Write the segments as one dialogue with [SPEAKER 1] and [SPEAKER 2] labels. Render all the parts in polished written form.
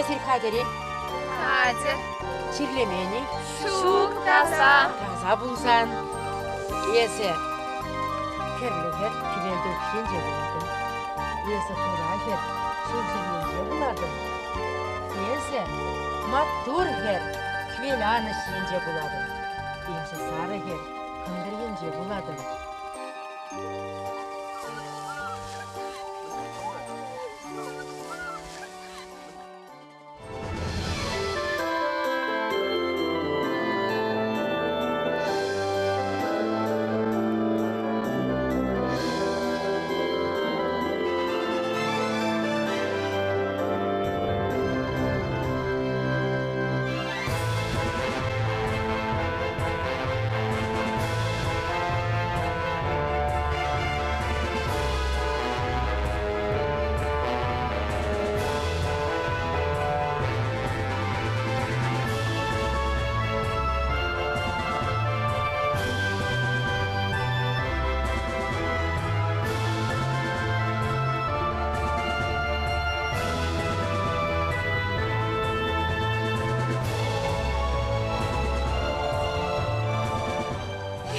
[SPEAKER 1] Ҫӳреме сир хатӗр-и?
[SPEAKER 2] Хатӗр.
[SPEAKER 1] Чирлемен-и?
[SPEAKER 2] Ҫук, таса.
[SPEAKER 1] Таса пулсан эсӗ хӗрлӗ хӗр хӗвелтухӑҫ енче пулатӑн. Эсӗ хура хӗр ҫурҫӗр енче пулатӑн. Эсӗ маттур хӗр хӗвел анӑҫ енче пулатӑн. Эсӗ сарӑ хӗр кӑнтӑр енче пулатӑн.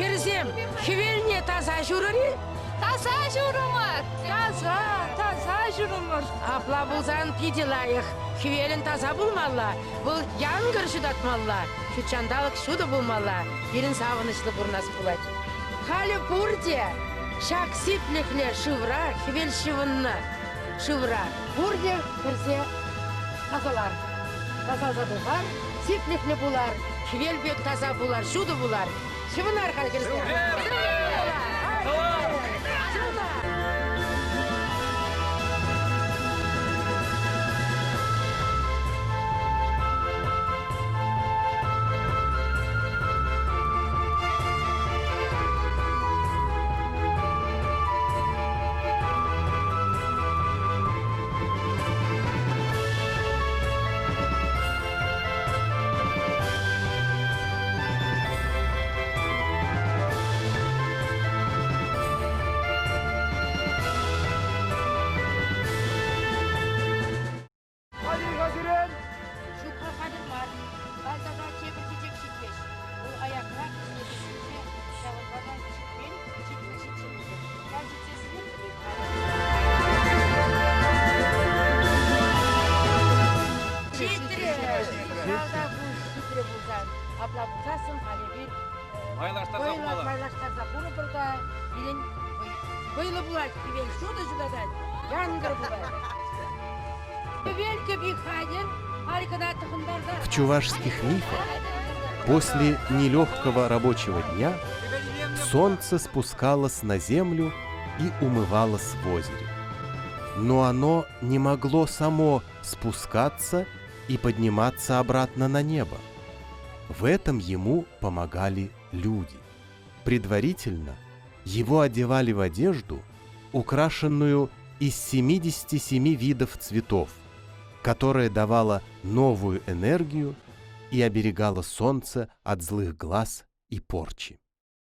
[SPEAKER 1] Хӗрсем, хӗвелне таса ҫурӑр-и?
[SPEAKER 2] Таса ҫурӑмӑр!
[SPEAKER 1] Таса, таса ҫурӑмӑр. Апла пулсан питӗ лайӑх. Хӗвелӗн таса пулмалла, вӑл янкӑр ҫутатмалла, ҫутҫанталӑк ҫутӑ пулмалла, пирӗн савӑнӑҫлӑ пурӑнас пулать. Халӗ пурте ҫак сиплӗхлӗ шывра, хӗвел ҫӑвӑннӑ шывра, пурте кӗрсе тасалар. Тасалса тухар, сиплӗхлӗ пулар, хӗвел пек таса пулар, ҫутӑ пулар. Ҫӑвӑнар халь кӗрсе.
[SPEAKER 3] Хатӗр-ха сирӗн?
[SPEAKER 1] Ҫук-ха хатӗр мар. Халь тата тепӗр чечек ҫитмест. Вӑл аякра ӗҫлесе ҫитсе, ҫавӑнпа та ҫитмен, ҫитмӗл ҫитчӗ Ҫав ҫитсессӗнех Ҫитрӗ! Ялта ҫитрӗ пулсан, апла пулсассӑн халь эпир
[SPEAKER 3] Майлаштарса хумалла.
[SPEAKER 1] Майлаштарса хурӑпӑр та пирӗн вӑйлӑ пулать, хӗвел ҫутӑ ҫутатать, янкӑр пулать. Хӗвел кӗпи хатӗр, халь кӑна тӑхӑнтарса.
[SPEAKER 4] В чувашских мифах после нелегкого рабочего дня солнце спускалось на землю и умывалось в озере. Но оно не могло само спускаться и подниматься обратно на небо. В этом ему помогали люди. Предварительно его одевали в одежду, украшенную из 77 видов цветов, которая давала новую энергию и оберегала солнце от злых глаз и порчи.